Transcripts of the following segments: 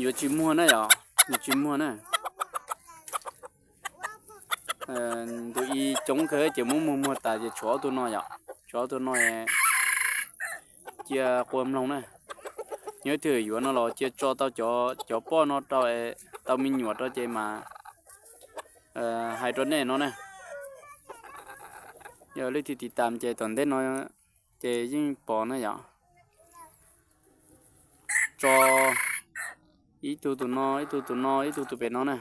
yuav tsis muag na yom, yuav tsis muag na. Ntu ib coob kawg ces muab muag muag tas ces tshuav ob tug no yom, tshuav ob tug no cia qua mloog na. Nyob twg yuav no los cia tso tau cov poj no rau, tau me nyuam rau ces mas hais rau nej no na. Yog leej twg tiv tam ces tom ntej no ces yeej pom na yom. Tso ib tug tus no, ib tug tus no, ib tug tus pem no na.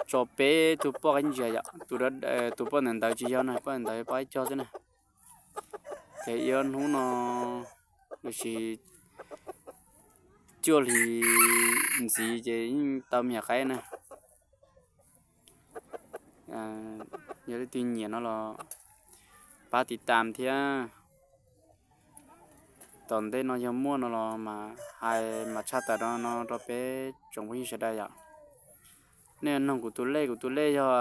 Tso peb tug poj qaib ntsia yom, tus poj ntawd ntawd tsis yog na, poj ntawd poj qaib cog xwb na. Ces ib ob hnub no lossis cuaj hlis ntxiv ces yeej tau me nyuam qaib na. Yog leej twg nyiam no los pab tiv tam thiab. Tom ntej no yog muaj no los mas hais mas tshaj tawm no rau peb tsoom phooj ywg sawv daws yom. Nej noog kuv tus lej, kuv tus lej yog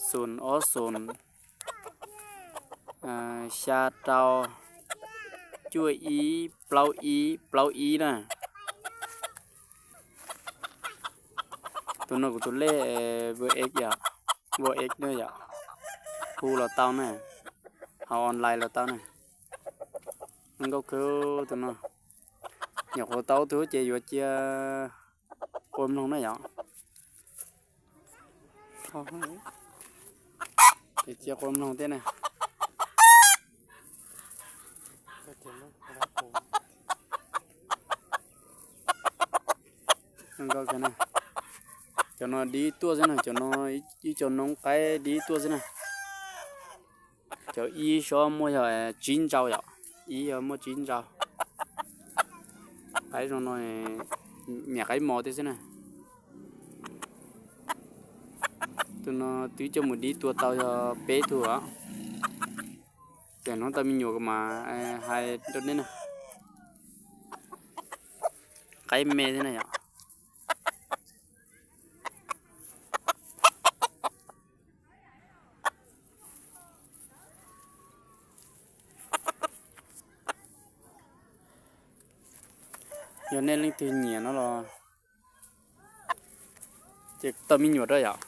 xoom ob xoom xya rau cuaj ib plaub ib plaub ib na. Tus no kuv tus lej Vx yom, Vx na yom, hu los tau na, hauv online los tau na. Nkauj kawg tus no, nyuam qhuav tau tus ces yuav cia qua mloog na yom. Ces cia qua mloog thiab na. Cov no dib tuaj xwb na, cov no ib co noob qaib dib tuaj xwb na. Cov ib sob muaj yog tsib ntsau yom, ib yog muaj tsib ntsau. Qaib zoo no, niam qaib mos thiab xwb na. Tus no twb coj mus dib tua tau yog peb tug os. Ces hnub tau me nyuam mas hais rau nej na. Qaib me thiab na yom. Yog nej leej twg nyiam no los ces tau me nyuam rau yom.